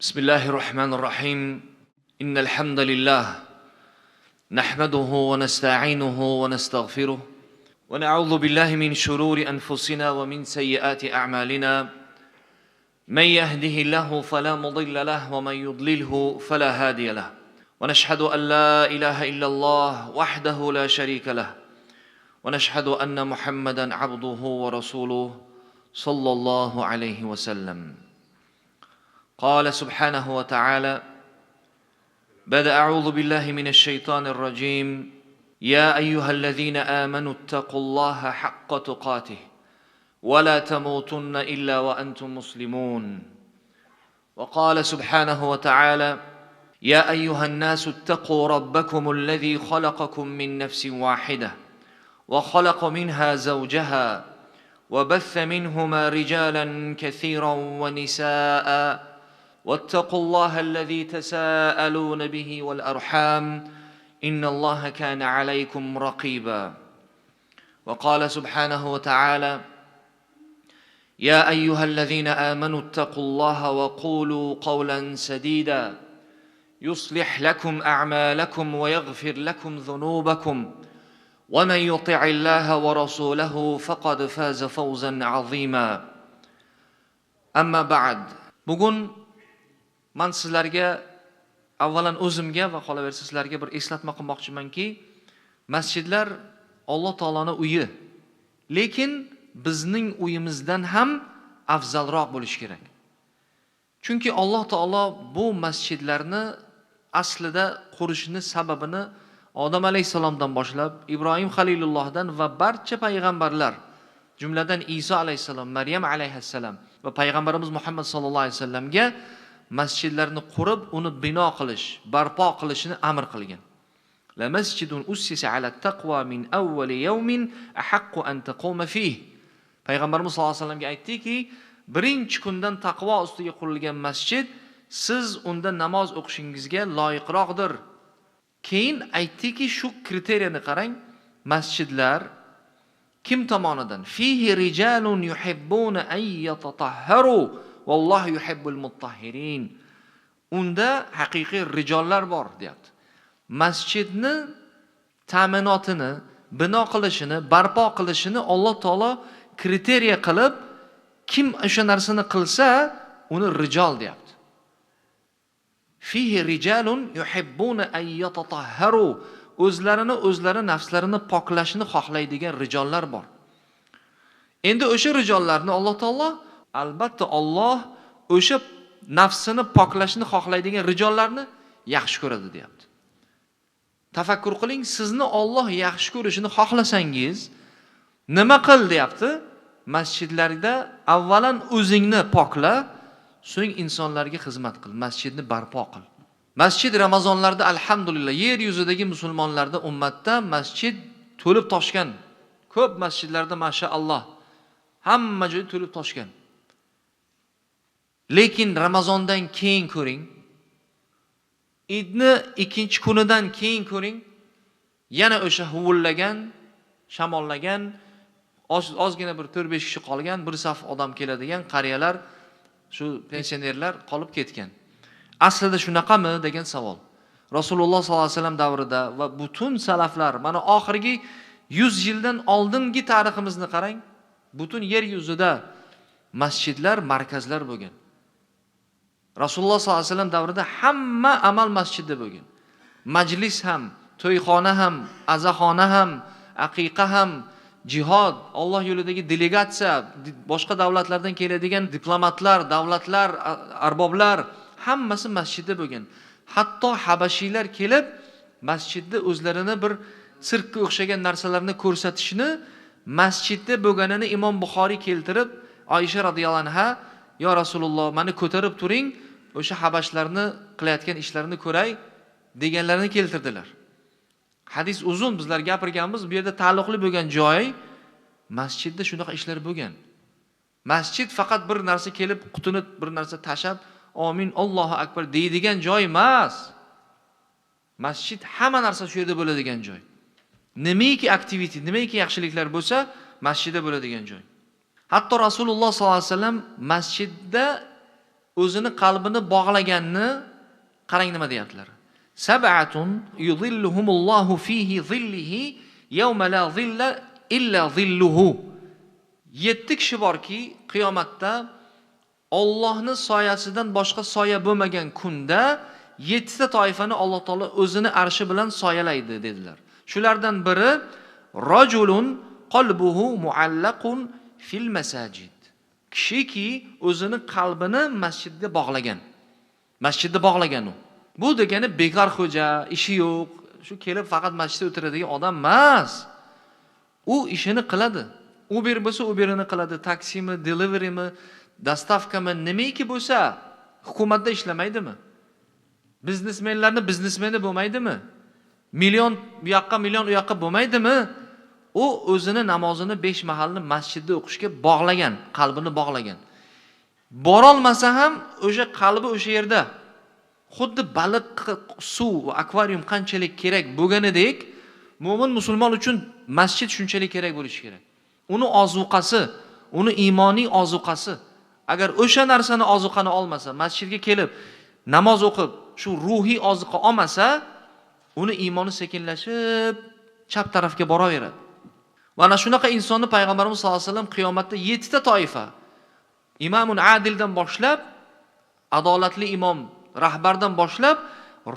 بسم الله الرحمن الرحيم. إن الحمد لله نحمده ونستعينه ونستغفره ونعوذ بالله من شرور أنفسنا ومن سيئات أعمالنا. من يهده الله فلا مضل له ومن يضلله فلا هادي له. ونشهد أن لا إله إلا الله وحده لا شريك له ونشهد أن محمدا عبده ورسوله صلى الله عليه وسلم. قال سبحانه وتعالى: بدأ أعوذ بالله من الشيطان الرجيم. يا أيها الذين آمنوا اتقوا الله حق تقاته ولا تموتن إلا وأنتم مسلمون. وقال سبحانه وتعالى: يا أيها الناس اتقوا ربكم الذي خلقكم من نفس واحدة وخلق منها زوجها وبث منهما رجالا كثيرا ونساء واتقوا الله الذي تساءلون به والأرحام إن الله كان عليكم رقيبا. وقال سبحانه وتعالى: يا أيها الذين آمنوا اتقوا الله وقولوا قولا سديدا يصلح لكم أعمالكم ويغفر لكم ذنوبكم ومن يطع الله ورسوله فقد فاز فوزا عظيما. أما بعد. Bugun man sizlarga avvalan o'zimga va qolaversa sizlarga bir eslatma qilmoqchimanki, masjidlar Alloh taoloning uyi, lekin bizning uyimizdan ham afzalroq bo'lishi kerak. Chunki Alloh taolo bu masjidlarni aslida qurishini sababini Odam alayhissalomdan boshlab Ibrohim Xalilullohdan va barcha payg'ambarlar, jumladan Iso alayhissalom, Maryam alayhissalom va payg'ambarimiz Muhammad sallallohu alayhi vasallamga masjidlarni qurib, uni bino qilish, barpo qilishini amr qilgan. La masjidun ussisa ala taqwa min awwali yawmin ahaqqu an taquma fihi. Payg'ambarimiz sollallohu alayhi vasallamga aytdiki, birinchi kundan taqvo ustiga qurilgan masjid siz unda namoz o'qishingizga loyiqroqdir. Keyin aytdiki, shu kriteriyani qarang, masjidlar kim tomonidan? Fihi rijalun yuhibbuna an yatatahharu vallohu yuhibbul mutahhirin. Unda haqiqiy rijollar bor deyapti. Masjidni ta'minotini, bino qilishini, barpo qilishini Alloh taolo kriteriya qilib, kim o'sha narsani qilsa, uni rijol deyapti. Fihi rijalun yuhibbuna an yatatahharu. O'zlarini, o'zlari nafslarini poklashni xohlaydigan rijollar bor. Endi o'sha rijollarni Alloh taolo, albatta Alloh o'sha nafsini poklashni xohlaydigan rijollarni yaxshi ko'radi deyapti. Tafakkur qiling, sizni Alloh yaxshi ko'rishini xohlasangiz, nima qil deyapti? Masjidlarda avvalan o'zingni pokla, so'ng insonlarga xizmat qil, masjidni barpo qil. Masjid Ramazonlarda alhamdulillah yer yuzidagi musulmonlarda, ummatda masjid to'lib toshgan. Ko'p masjidlarda mashaalloh hamma joy to'lib toshgan. Lekin Ramazondan keyin ko'ring, Idni ikkinchi kunidan keyin ko'ring, yana o'sha huvullagan, shamollagan, ozgina bir 4-5 kishi qolgan, bir saf odam keladigan qariyalar, shu pensionerlar qolib ketgan. Aslida shunaqami degan savol. Rasululloh sollallohu alayhi vasallam davrida va butun salaflar, mana oxirgi 100 yildan oldingi tariximizni qarang, butun yer yuzida masjidlar, markazlar bo'lgan. Rasululloh sollallohu alayhi vasallam davrida hamma amal masjidda bo'lgan. Majlis ham, to'yxona ham, azaxona ham, aqiqa ham, jihod, Alloh yo'lidagi delegatsiya, boshqa davlatlardan keladigan diplomatlar, davlatlar, arboblar hammasi masjidda bo'lgan. Hatto habashiylar kelib masjidda o'zlarini bir sirkka o'xshagan narsalarni ko'rsatishni masjidda bo'lganini Imom Buxoriy keltirib, Oysha radhiyallohu anha, "Ya Rasululloh, meni ko'tarib turing, o'sha habashlarni qilayotgan ishlarini ko'ray" deganlarini keltirdilar. Hadis uzun, bizlar gapirganmiz, bu yerda taalluqli bo'lgan joy masjidda shunaqa ishlar bo'lgan. Masjid faqat bir narsa kelib, qutini bir narsa tashab, amin, Allohu akbar deydigan joy emas. Masjid hamma narsa shu yerda bo'ladigan joy. Nimaiki activity, nimaiki yaxshiliklar bo'lsa, masjidda bo'ladigan joy. Hatto Rasululloh sollallohu alayhi vasallam masjidda O'zini qalbini bog'laganni qarang nima deyaptilar. Sab'atun yuzilluhumullohu fihi zillihi yawma la zilla illa zilluhu. 7 kishi borki, qiyomatda Allohning soyasidan boshqa soya bo'lmagan kunda 7 ta toifani Alloh taolo o'zini arshi bilan soyalaydi dedilar. Shulardan biri rajulun qalbuhu muallaqun fil masajid. Kishiki o'zini qalbini masjidga bog'lagan. Masjidda bog'lagan u. Bu degani bekor xo'ja, ishi yo'q, shu kelib faqat masjidda o'tiradigan odam emas. U ishini qiladi. Uber bo'lsa Uberini qiladi, taksimi, deliverymi, dastavkami, nimaiki bo'lsa, hukumatda ishlamaydimi? Biznesmenlarni biznesmeni bo'lmaydimi? Million bu yoqqa, million u yoqqa bo'lmaydimi? U o'zini namozini 5 mahalni masjidda o'qishga bog'lagan, qalbini bog'lagan. Borolmasa ham o'sha qalbi o'sha yerda. Xuddi baliq suv va akvarium qanchalik kerak bo'lganidek, mo'min musulmon uchun masjid shunchalik kerak bo'lishi kerak. Uni ozuqasi, uni iymoniy ozuqasi. Agar o'sha narsani ozuqani olmasa, masjidga kelib namoz o'qib, shu ruhiy ozuqa olmasa, uni iymoni sekinlashib chap tarafga boraveradi. Va ana shunaqa insonni payg'ambarimiz sollallohu alayhi vasallam qiyomatda 7 ta toifa, imamun adildan boshlab, adolatli imom, rahbardan boshlab,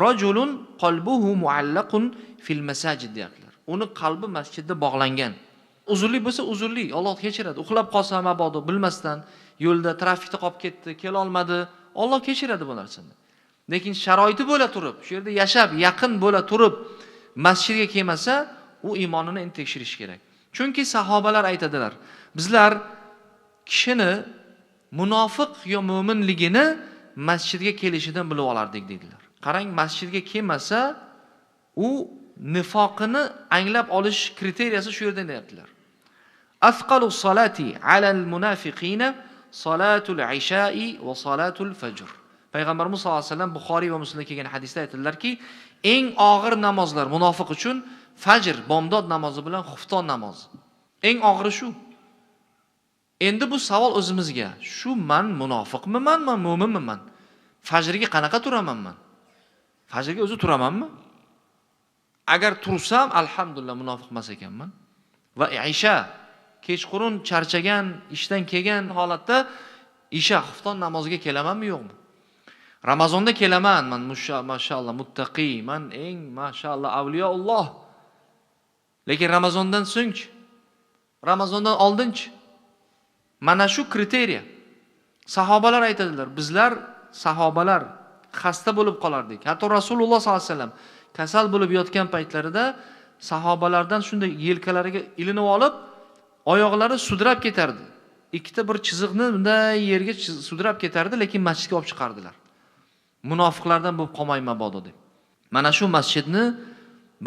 rajulun qalbuhu muallaqun fil masajid deyaptilar. Uni qalbi masjidda bog'langan. Uzrli bo'lsa uzrli, Alloh kechiradi. Uxlab qolsa mabodo bilmasdan yo'lda trafikda qolib ketdi, kela olmadi, Alloh kechiradi bu narsani. Lekin sharoiti bo'la turib, shu yerda yashab, yaqin bo'la turib masjidga kelmasa, u iymonini endi tekshirish kerak. Chunki sahobalar aytadilar, bizlar kishini munofiq yo mo'minligini masjidga kelishidan bilib olardik dedilar. Qarang, masjidga kelmasa, u nifoqini anglab olish kriteriyasi shu yerdan deyaptilar. Afqalu salati alal munafiqina salatul ishai va salatul fajr. Payg'ambarimiz sollallohu alayhi vasallam Buxoriy va Muslimda kelgan hadisda aytdilarki, eng og'ir namozlar munofiq uchun fajr, bomdod namozi bilan xufton namozi. Eng og'iri shu. Endi bu savol o'zimizga. Shu men munofiqmiman, men mo'minmiman? Fajrga qanaqa turaman men? Fajrga o'zi turamanmi? Agar tursam, alhamdulillah munofiq emas ekanman. Va isha, kechqurun charchagan, ishdan kelgan holatda isha xufton namoziga kelamanmi yo'qmi? Ramazonda kelaman, men mashallah muttaqi, men eng mashallah avliyoulloh. Lekin Ramazondan so'ngchi, Ramazondan oldinchi, mana shu kriteriya. Sahobalar aytadilar, bizlar sahobalar xasta bo'lib qolardik. Hatto Rasululloh sollallohu alayhi vasallam kasal bo'lib yotgan paytlarida sahobalardan shunday yelkalariga ilinib olib, oyoqlari sudrab ketardi. Ikkita bir chiziqni bunday yerga sudrab ketardi, lekin masjidga olib chiqardilar. Munofiqlardan bo'lib qolmay mabodo deb. Mana shu masjidni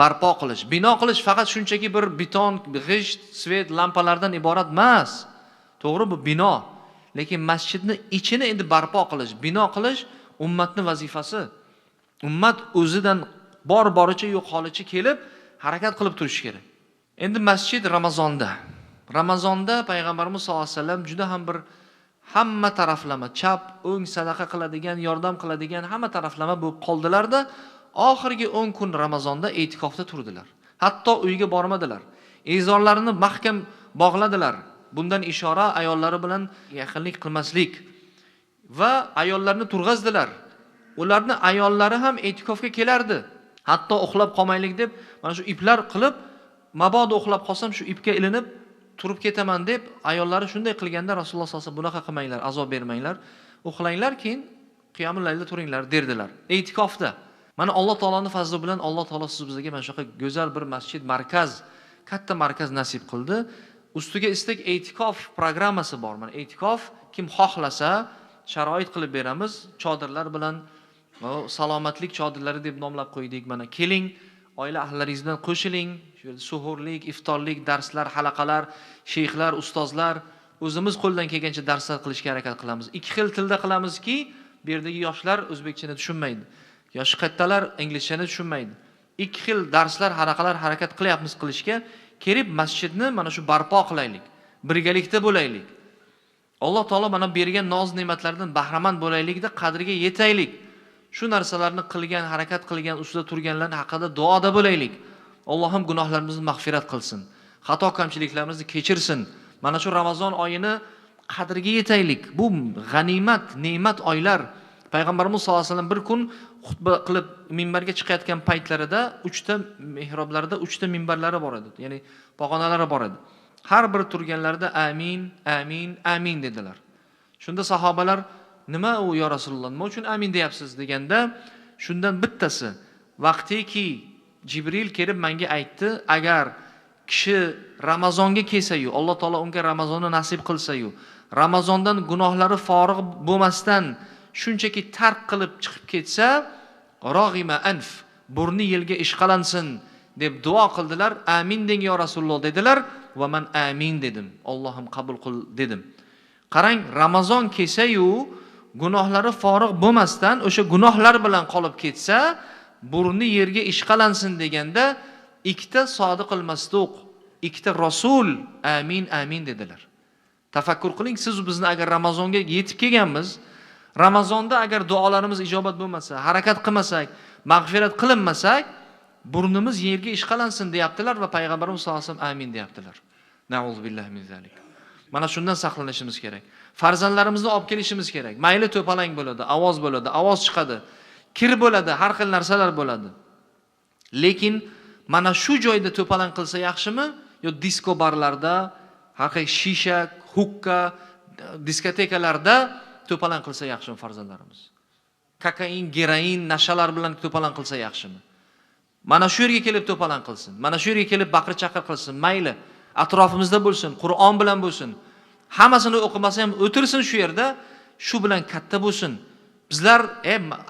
barpo qilish, bino qilish faqat shunchaki bir beton, g'isht, svet, lampalardan iborat emas. To'g'ri, bu bino, lekin masjidni ichini endi barpo qilish, bino qilish ummatning vazifasi. Ummat o'zidan bor boricha yo'q holicha kelib harakat qilib turishi kerak. Endi masjid Ramazonda. Ramazonda payg'ambarimiz sollallohu alayhi vasallam juda ham bir hamma taraflama, chap, o'ng sadaqa qiladigan, yordam qiladigan hamma taraflama bo'lib qoldilarda, oxirgi 10 kun Ramazonda e'tikofda turdilar. Hatto uyga bormadilar. Ezorlarini mahkam bog'ladilar. Bundan ishora ayollari bilan yaqinlik qilmaslik va ayollarni turg'azdilar. Ularning ayollari ham e'tikofga kelardi. Hatto uxlab qolmaylik deb mana shu iplar qilib, mabodo uxlab qolsam shu ipga ilinib turib ketaman deb ayollari shunday qilganda Rasululloh sollallohu alayhi vasallam bunaqa qilmanglar, azob bermanglar, uxlanglar, keyin qiyomul laylda turinglar derdilar. E'tikofda. Mana Alloh taoloning fazli bilan Alloh taolo siz bizga mana shunaqa go'zal bir masjid, markaz, katta markaz nasib qildi. Ustiga istak e'tikof programmasi bor. Mana e'tikof kim xohlasa sharoit qilib beramiz, chodirlar bilan, salomatlik chodirlari deb nomlab qo'ydik. Mana keling, oila ahlaringiz bilan qo'shiling. Shu yerda suhurlik, iftorlik, darslar, halaqalar, sheyxlar, ustozlar, o'zimiz qo'ldan kelgancha darslar qilishga harakat qilamiz. Ikki xil tilda qilamizki, bu yerdagi yoshlar o'zbekchani tushunmaydi. Yoshi kattalar inglizchani tushunmaydi. Ikki xil darslar, halaqalar harakat qilyapmiz qilishga. Kelib masjidni mana shu barpo qilaylik, birgalikda bo'laylik. Alloh taolo mana bergan noz ne'matlardan bahramand bo'laylikda, qadriga yetaylik. Shu narsalarni qilgan, harakat qilgan, ustida turganlar haqida duoda bo'laylik. Allohim gunohlarimizni mag'firat qilsin. Xato kamchiliklarimizni kechirsin. Mana shu Ramazon oyini qadriga yetaylik. Bu g'animat, ne'mat oylar. Payg'ambarimiz sollallohu alayhi vasallam bir kun xutba qilib minbarga chiqayotgan paytlarida 3ta mihroblarda 3ta minbarlari bor edi. Ya'ni pog'onalari bor edi. Har bir turganlarida amin, amin, amin dedilar. Shunda sahobalar nima u ya Rasululloh, nima uchun amin deyapsiz deganda, shundan bittasi vaqtiki Jibril kelib menga aytdi, agar kishi Ramazonga kelsa-yu, Alloh taolo unga Ramazonni nasib qilsa-yu, Ramazondan gunohlari forig' bo'lmasdan shunchaki tark qilib chiqib ketsa, rog'ima anf, burni yelga ishqalansin deb duo qildilar. Amin deng ya Rasululloh dedilar va men amin dedim. Allohim qabul qil dedim. Qarang, Ramazon kelsa-yu gunohlari forig' bo'lmasdan o'sha gunohlar bilan qolib ketsa, burni yerga ishqalansin deganda ikkita sodiqul masduq, ikkita rasul amin amin dedilar. Tafakkur qiling, siz bizni agar Ramazonga yetib kelganmiz, Ramazonda agar duolarimiz ijobat bo'lmasa, harakat qilmasak, mag'firat qilinmasak, burnimiz yerga ishqalansin deyaptilar va payg'ambarimiz sollallohu alayhi vasallam amin deyaptilar. Na'uzu billahi min zalik. Mana shundan saqlanishimiz kerak. Farzandlarimizni olib kelishimiz kerak. Mayli to'palang bo'ladi, ovoz bo'ladi, ovoz chiqadi, kir bo'ladi, har xil narsalar bo'ladi. Lekin mana shu joyda to'palang qilsa yaxshimi? Yo disko barlarda, har xil shisha, hukka, diskotekalarda to'palang qilsa yaxshimi farzandlarimiz? Kokain, geroin, nashalar bilan to'palang qilsa yaxshimi? Mana shu yerga kelib to'palang qilsin, mana shu yerga kelib baqir-chaqir qilsin, mayli, atrofimizda bo'lsin, Qur'on bilan bo'lsin. Hammasini o'qimasa ham o'tirsin shu yerda, shu bilan katta bo'lsin. Bizlar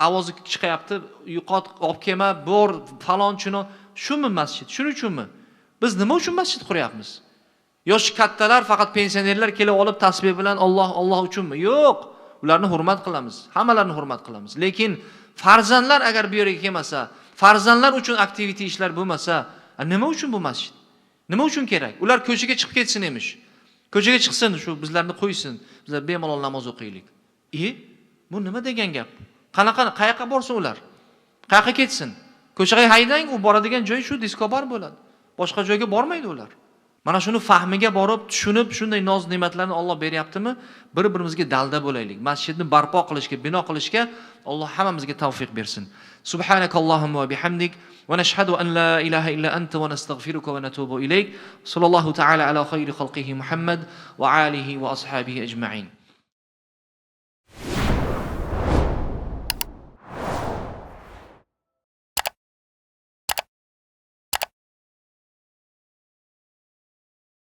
ovozi chiqayapti, yo'qot, olib kelma, bor, falon chuni, shumi masjid, shuning uchunmi? Biz nima uchun masjid quryapmiz? Yosh kattalar faqat pensionerlar kelib olib tasbih bilan Alloh Alloh uchunmi? Yo'q. Ularni hurmat qilamiz, hammalarini hurmat qilamiz. Lekin farzandlar agar bu yerga kelmasa, farzandlar uchun aktivite ishlar bo'lmasa, nima uchun bu masjid? Nima uchun kerak? Ular ko'chaga chiqib ketsin emish. Ko'chaga chiqsin, shu bizlarni qo'ysin, bizlar bemalol namoz o'qiylik. Bu nima degan gap? Qanaqa, qayoqqa borsin ular? Qayoqqa ketsin? Ko'chaga haydang, u boradigan joy shu disko bar bo'ladi. Boshqa joyga bormaydi ular. Mana shuni fahmiga borib, tushunib, shunday noz ne'matlarni Alloh beryaptimi? Bir-birimizga dalda bo'laylik. Masjidni barpo qilishga, bino qilishga Alloh hammamizga tavfiq bersin. Subhanakallohumma va bihamdik va nashhadu an la ilaha illa anta va nastag'firuka va natubu ilayk. Sallallohu ta'ala ala khayri xalqihi Muhammad va alihi va ashabihi ajma'in.